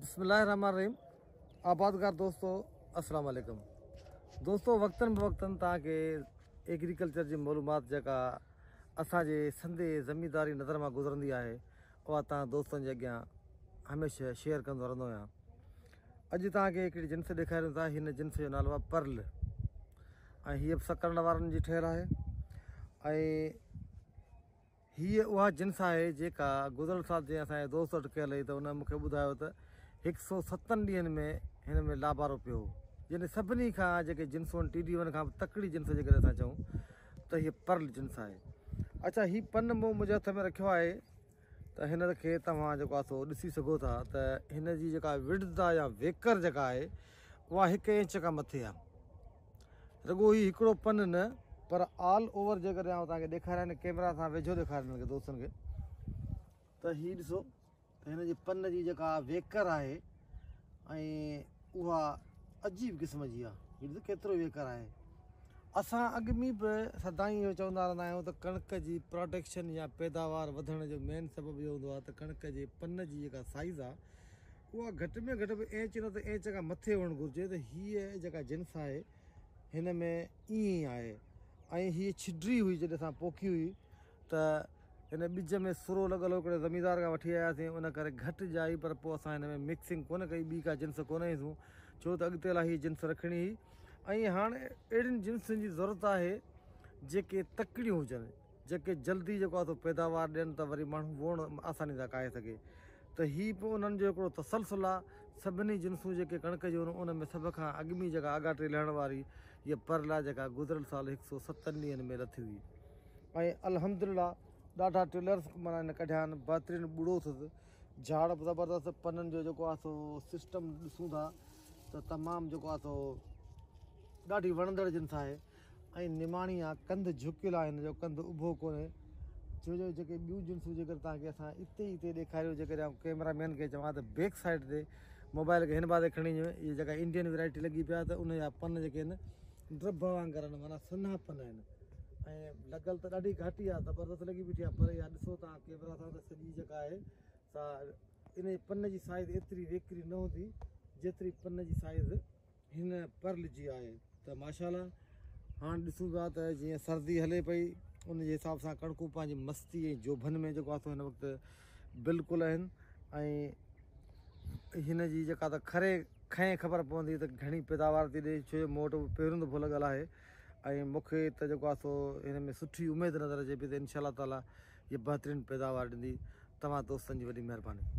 بسم الله الرحمن الرحيم آبادگار دوستو السلام عليڪم دوستو وقتن بوقتن توهان کي ايگريڪلچر جي معلومات جيڪا اسان جي سندي زمينداري نظر مان گذرندي آهي اها توهان دوستن جي اڳيان هميشه شيئر ڪندو رهندو آهيان اڄ توهان کي هڪڙي جنس ڏيکاريون ٿا هن جنس جو نالو آهي پرل ۽ هيء به سڪرنڊ وارن جي ٺهيل آهي ۽ هيء اها جنس آهي جيڪا گذريل سال جنهن اسان جي دوست وٽ ڪيل هئي ته ان مون کي ٻڌايو ته هڪ سئو ستن ڏينهن ۾ هن ۾ لابارو پيو هو. يعني سڀني کان جيڪي جنسون آهن ٽي ڊي ون کان به تڪڙي جنس جيڪڏهن اسان چئون ته هيء پرل جنس آهي. اڇا هي پن مون منهنجي هٿ ۾ رکيو آهي ته هن کي توهان جيڪو آهي سو ڏسي سگهو ٿا ته هن جي جيڪا وڊٿ آهي يا ويڪر جيڪا آهي اها هڪ انچ کان مٿي آهي. رڳو هي هڪڙو پن نه پر آل اوور جيڪڏهن آئون توهان کي ڏيکاريان ڪيمرا سان ويجهو ڏيکاريان هن کي دوستن کي ته هي ڏسو ته هن جي پن جي جيڪا ويڪر آهي ۽ اها عجيب قسم جي آهي هي ڏسو ڪيترو ويڪر آهي اسان اڳ ۾ به سدائين اهو چوندا رهندا آهيون ته ڪڻڪ جي پروڊڪشن يا پيداوار وڌڻ جو مين سبب اهو هوندو آهي ته ڪڻڪ جي پن جي جيڪا سائيز آهي اها گهٽ ۾ گهٽ به اينچ نه ته اينچ کان مٿي هئڻ گهرجي ته هيء جيڪا جنس آهي هن ۾ ائين ئي آهي ۽ هيء ڇڊري هئي جڏهن اسان پوکي هئي ته هن ٻج ۾ سرو لڳل هو هڪڙي زميندار کان وٺي آياسين ان ڪري گهٽ ڄائي پر پوء اسان هن ۾ مڪسنگ ڪونه ڪئي ٻي ڪا جنس ڪونه هئيسون ڇو ته اڳتي لاء هيء جنس رکڻي هئي ۽ هاڻ اهڙين جنسن جي ضرورت آهي جيڪي تڪڙيون هجن جيڪي جلدي جيڪو آهي سو پيداوار ڏين ته وري ماڻهو ووڻ آساني سان ڪاهي سگهي ته هي به انهن جو هڪڙو تسلسل آهي سڀني جنسون جيڪي ڪڻڪ جون آهن ان ۾ سڀ کان اڳ ۾ جيڪا آڳاٽي لهڻ واري هيء پرل آهي جيڪا گذريل سال هڪ سو ستن ڏينهن ۾ لٿي هئي ۽ الحمدلله ڏاڍا ٽيلرس معنيٰ هن ڪڍيا آهن بهترين ٻڙو اٿس جهاڙ به زبردست پنن جو جيڪو آهي سو سسٽم ڏسون ٿا ته تمام جيڪو آهي سو ڏاڍي وڻندڙ جنس آهي ۽ نماڻي آ ڪنڌ جهڪيل آ هن جو ڪنڌ اڀو ڪونهي ڇو جو جيڪي ٻيون جنسون جيڪر توهان کي اسان اتي ئي اتي ڏيکاريو جيڪڏهن آئون ڪيمرا مين کي چوان ته بيڪ سائيڊ تي موبائل کي هن پاسي کڻي وڃو اهي جيڪا انڊين ورائٽي لڳي پيا ته ان جا پن جيڪي آهن ڊڀ وانگر آهن معنيٰ سنها پن آهن ۽ لڳل ته ڏاڍي گهاٽي آ زبردست لڳي بيٺي آ پر اها ڏسو توهان ڪيمرا سان ته سڄي جيڪا آهي سا ان پن جي سائيز ايتري ويڪري نه هوندي جيتري پن جي سائيز هن پرل جي آهي ته ماشاء الله هاڻ ڏسون پيا ته جيئن سردي هلي پئي ان جي حساب سان ڪڻڪون پنهنجي مستي ۽ جوڀن ۾ جيڪو آهي سو هن وقت بلڪل آهن ۽ هن جي جيڪا ته کري کنئي خبر پوندي ته گهڻي پيداوار ٿي ڏئي ڇو جو مون وٽ پهريون دفعو لڳل آهي ۽ مونکي ته جيڪو آهي سو هن ۾ سٺي اميد نظر اچي پئي ته انشاء الله تعالي هي بهترين پيداوار ڏيندي توهان دوستن جي وڏي مهرباني.